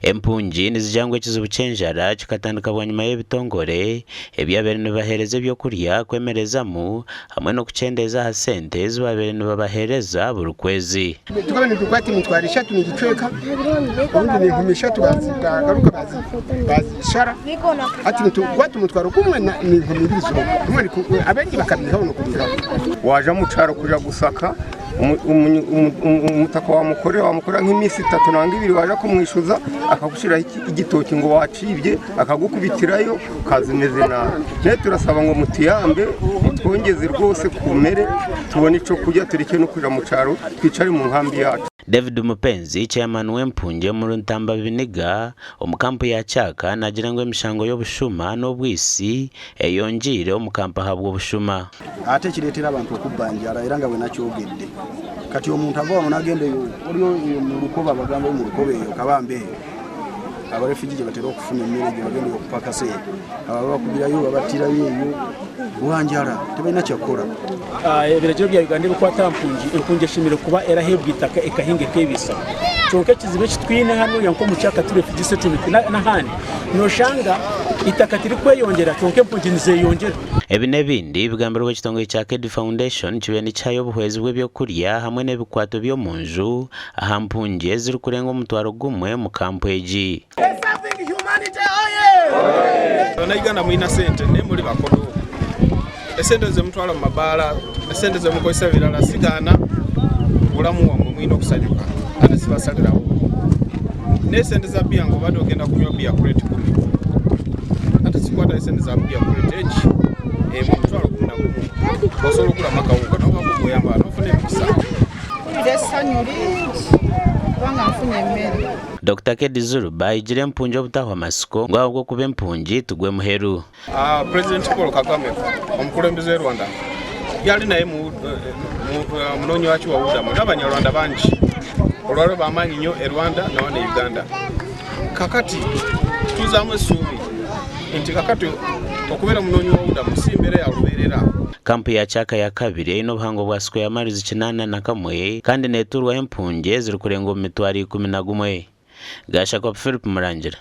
Empungi nizigira ngu ekizibu ky'enjara kikatandika bwanyima y'ebitongore ebyabaire nibibaheereza ebyokurya kwemerezamu hamwe n'okukyendeeza aha sente ezi baabaire nibabaheereza buri kwezi. Tukaba nitukwata emitwaro eshatu nigicweka obundi n'enkumi ishatu bagaruka bazishara hati nitukwata omutwaro gumwe n'enkumi ibiri zonka abaingi bakabiihaho n'okubiihaho. Waaja omu kyaro kuja gusaka omutaka wamukorera wamukorera nk'emisi etatu nanga ibiri waja kumwishuza akakushiraho egitookye ngu wakiibye akagukubitirayo kaza omeze naabi. Naye turasaba ngu mutuyambe mutwongyeze rwose ku mere tubone ekyokurya turekye n'okuja mu kyaro twicare mu nkambi yaacu. David Mupenzi, Chairman w'empungi omuri Ntamba Biniga omu kampu ya Kyaka naagira ngu emishango y'obushuma n'obwitsi eyongyeire omu kampu ahabw'obushuma. Ate ekireetera abantu okubba njara era nga bwenakyogedde kati omuntu ava wano nagenda eyo waliyo eyo mu lukoba bagamba mu lukoba eyo kabamba eyo abarefugi gye batera okufuna emmere gye bagenda okupakasa eyo abo babakubirayo babattirayo eyo lwanjala tebalina kyakukola. Ebiragiro bya Uganda ebikwata aha mpungi, empungi eshemereire kuba eraheebwa eitaka ekahinga ekebiisaho. Kyonka ekizibu eki twine hanuya nk'omu Kyakati Refugee Settlement n'ahandi, noshanga eitaka tirikweyongyera kyonka empungi nizeyongyera. Ebi n'ebindi bigambirwe ekitongore kya Kedi Foundation kibaire nikihayo obuhwezi bw'ebyokurya hamwe n'ebikwato by'omunju aha mpungi ezirikurenga omutwaro gumwe omu kampu egi. Banauganda mwina sente naye muri bakodo. Esente zemutwara omu mabaara, esente zemukozesa ebirala sigaana bulamu bwamwe mwine okusanyuka ate sibasaliraho. N'esente za biya ngu obade ogenda kunywa biya kureti kumi ate sikwata esente za biya kureti egi emwe omutwaro gumwe na gumwe osobola okuguramu akahunga noba kukuyamba nofuna emikisa. Mpurira essanyu lingi kubanga nfunye emmere. Dokita Keddy Zuluba ahigire empungi obutahwa matsiko ngu ahabw'okuba empungi tigwe muheru. Purezidenti Paul Kagame omukulembeze we Rwanda yali naye munonyi waki wa Udamu n'abanyarwanda bangi olwaleero bamaani nnyo e Rwanda na wano e Uganda. Kakati tuzaamu essuubi nti kakati okubeera omunoonyi wa Udamu si mbeera ya lubeerera. Kampu ya Kyaka ya kabiri eine obuhango bwa sikweya mairizi 81 kandi neetuurwaho empungi ezirikurenga omu mitwaro 11. Gashakwa Philip Murangira.